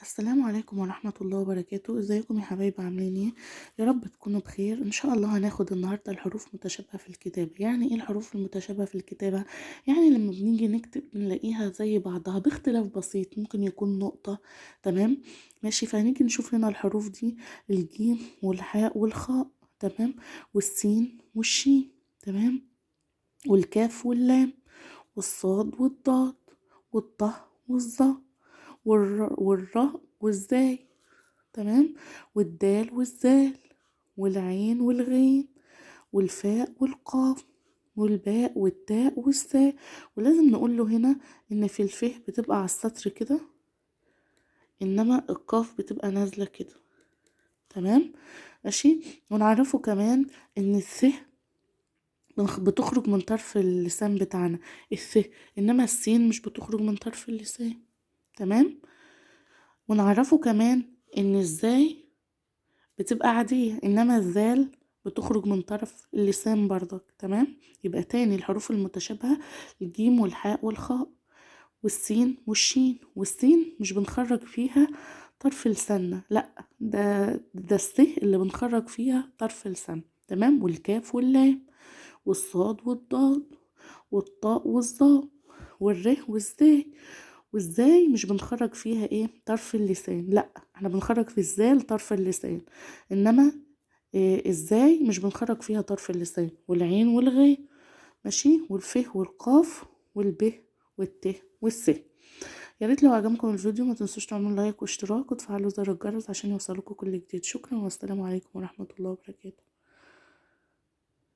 السلام عليكم ورحمة الله وبركاته. ازيكم يا حبايبي؟ عاملين ايه؟ يا رب تكونوا بخير ان شاء الله. هناخد النهاردة الحروف متشابهة في الكتابة. يعني ايه الحروف المتشابهة في الكتابة؟ يعني لما بنيجي نكتب بنلاقيها زي بعضها باختلاف بسيط، ممكن يكون نقطة. تمام ماشي. فهنيجي نشوف هنا الحروف دي: الجيم والحاء والخاء، تمام، والسين والشين، تمام، والكاف واللام والصاد والضاد والطه والظا والراء والزاي، تمام، والدال والزال والعين والغين والفاء والقاف والباء والتاء والثاء. ولازم نقول له هنا ان في الفه بتبقى على السطر كده، انما القاف بتبقى نازلة كده. تمام ماشي. ونعرفه كمان ان الث بتخرج من طرف اللسان بتاعنا الث، انما السين مش بتخرج من طرف اللسان. تمام. ونعرفه كمان ان الزاي بتبقى عادية، انما الذال بتخرج من طرف اللسان برضك. تمام. يبقى تاني الحروف المتشابهة: الجيم والحاء والخاء والسين والشين. والسين مش بنخرج فيها طرف لساننا، لا، ده الس اللي بنخرج فيها طرف لسان. تمام. والكاف واللام والصاد والضاد والطاء والظاء والر والزاي. والزاي مش بنخرج فيها ايه؟ طرف اللسان، لا، احنا بنخرج في الزال طرف اللسان، انما إيه الزاي مش بنخرج فيها طرف اللسان. والعين والغين ماشي، والف والقاف والب والت والس. يا ريت لو عجبكم الفيديو ما تنسوش تعملوا لايك واشتراك وتفعلوا زر الجرس عشان يوصلكم كل جديد. شكرا والسلام عليكم ورحمة الله وبركاته.